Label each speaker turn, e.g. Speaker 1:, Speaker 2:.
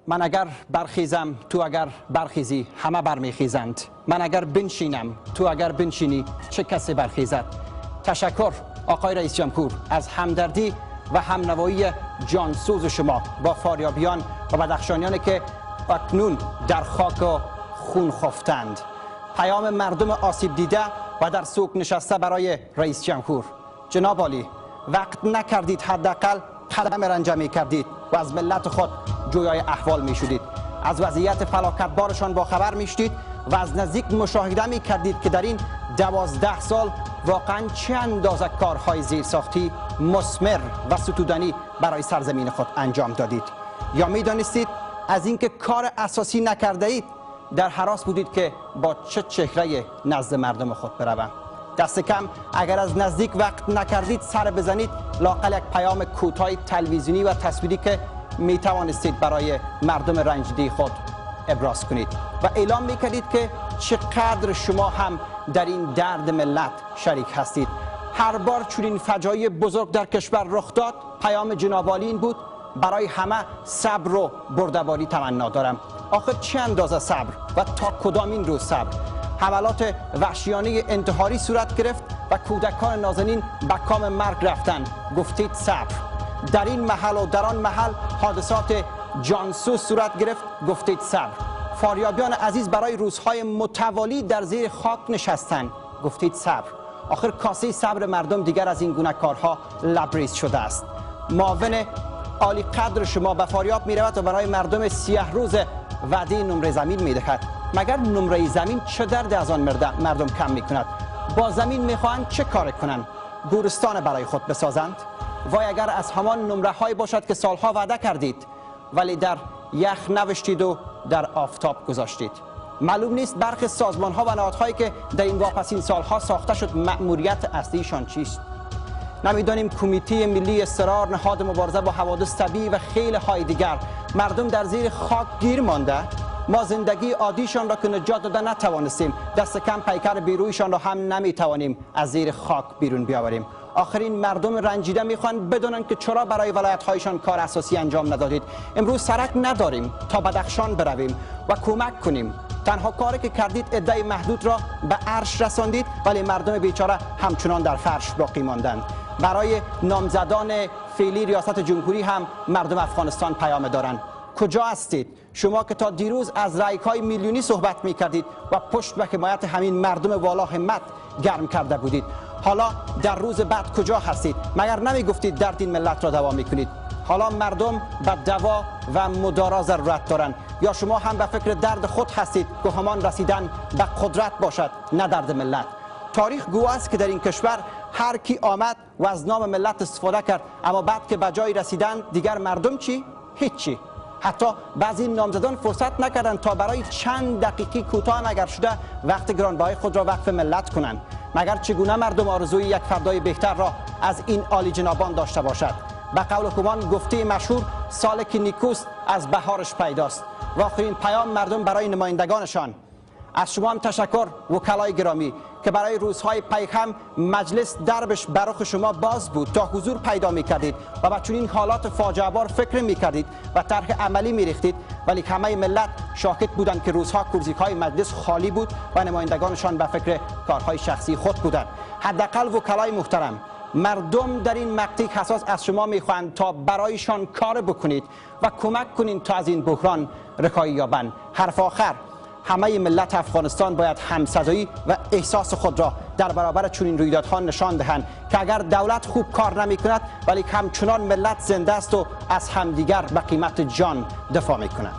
Speaker 1: من اگر برخیزم، تو اگر برخیزی، همه برمیخیزند. من اگر بنشینم، تو اگر بنشینی، چه کسی برخیزد؟ تشکر آقای رئیس جمهور از همدردی و همنوایی جانسوز شما با فاریابیان و بدخشانیان که اکنون در خاک و خون خفتند. پیام مردم آسیب دیده و در سوگ نشسته برای رئیس جمهور: جناب عالی، وقت نکردید حداقل قدم رنجه می کردید و از ملت خود جویای احوال می شدید، از وضعیت فلاکتبارشان با خبر می شدید و از نزدیک مشاهده می کردید که در این 12 سال واقعا چه اندازه کارهای زیرساختی مثمر و ستودنی برای سرزمین خود انجام دادید. یا می دانستید از اینکه کار اساسی نکرده اید در هراس بودید که با چه چهره نزد مردم خود بروم. دست کم اگر از نزدیک وقت نکردید سر بزنید، لااقل یک پیام کوتاه تلویزیونی و تصویری که می توانستید برای مردم رنجیده خود ابراز کنید و اعلام می کردید که چقدر شما هم در این درد ملت شریک هستید. هر بار چنین فجایع بزرگ در کشور رخ داد، پیام جناب عالی این بود: برای همه صبر و بردباری تمنا دارم. آخر چه اندازه صبر و تا کدامین روز صبر؟ حملات وحشیانه انتحاری صورت گرفت و کودکان نازنین به کام مرگ رفتند، گفتید صبر. در این محل و در آن محل حادثات جانسوز صورت گرفت، گفتید صبر. فاریابیان عزیز برای روزهای متوالی در زیر خاک نشستند، گفتید صبر. آخر کاسه صبر مردم دیگر از این گونه کارها لبریز شده است. معاون عالی قدر شما به فاریاب می رود و برای مردم سیه روز وعده نمره زمین می دهد. مگر نمره زمین چه درد از آن مردم کم می کند؟ با زمین می خواهند چه کار کنند؟ گورستان برای خود بسازند؟ وای اگر از همان نمره های باشد که سالها وعده کردید ولی در یخ نوشتید و در آفتاب گذاشتید. معلوم نیست برخی سازمان ها و نهادهایی که در این واپسین سالها ساخته شد مأموریت اصلیشان چیست. نمیدانیم کمیته ملی اضطرار، نهاد مبارزه با حوادث طبیعی و خیلی های دیگر. مردم در زیر خاک گیر مانده. ما زندگی عادیشان را که نجات داده نتوانستیم، دست کم پیکر بیرویشان را هم نمیتوانیم از زیر خاک بیرون بیاوریم. آخرین مردم رنجیده میخوان بدونن که چرا برای ولایت‌هایشان کار اساسی انجام ندادید. امروز سرک نداریم تا بدخشان برویم و کمک کنیم. تنها کاری که کردید عده محدود را به عرش رساندید، ولی مردم بیچاره همچنان در فرش باقی ماندند. برای نامزدان فعلی ریاست جمهوری هم مردم افغانستان پیام دارند. کجا هستید شما که تا دیروز از رای‌های میلیونی صحبت می‌کردید و پشت به حمایت همین مردم والا همت گرم کرده بودید؟ حالا در روز بعد کجا هستید؟ مگر نمیگفتید درد این ملت را دوا میکنید؟ حالا مردم به دوا و مدارا ضرورت دارند. یا شما هم به فکر درد خود هستید که همان رسیدن به قدرت باشد، نه درد ملت؟ تاریخ گواه است که در این کشور هر کی آمد و از نام ملت استفاده کرد، اما بعد که به جای رسیدن دیگر مردم چی؟ هیچی. حتی بعضی نامزدان فرصت نکردند تا برای چند دقیقه کوتاه هم اگر شده وقت گرانبهای خود را وقف ملت کنند. مگر چگونه مردم آرزوی یک فردای بهتر را از این عالی جنابان داشته باشد؟ به قول همان گفته مشهور، سال که نیکوست از بهارش پیداست. و آخرین پیام مردم برای نمایندگانشان: از شما هم تشکر وکلای گرامی که برای روزهای پیهم مجلس دربش برخ شما باز بود تا حضور پیدا می‌کردید و با چنین حالات فاجعه بار فکر می‌کردید و طرح عملی می‌ریختید، ولی همه ملت شاهد بودند که روزها کرسی‌های مجلس خالی بود و نمایندگانشان به فکر کارهای شخصی خود بودند. حداقل وکلای محترم، مردم در این مقطع حساس از شما میخواهند تا برایشان کار بکنید و کمک کنید تا از این بحران رهایی یابند. حرف آخر، همه ملت افغانستان باید همصدایی و احساس خود را در برابر چنین رویدادها نشان دهند که اگر دولت خوب کار نمی کند ولی همچنان ملت زنده است و از همدیگر به قیمت جان دفاع می کنند.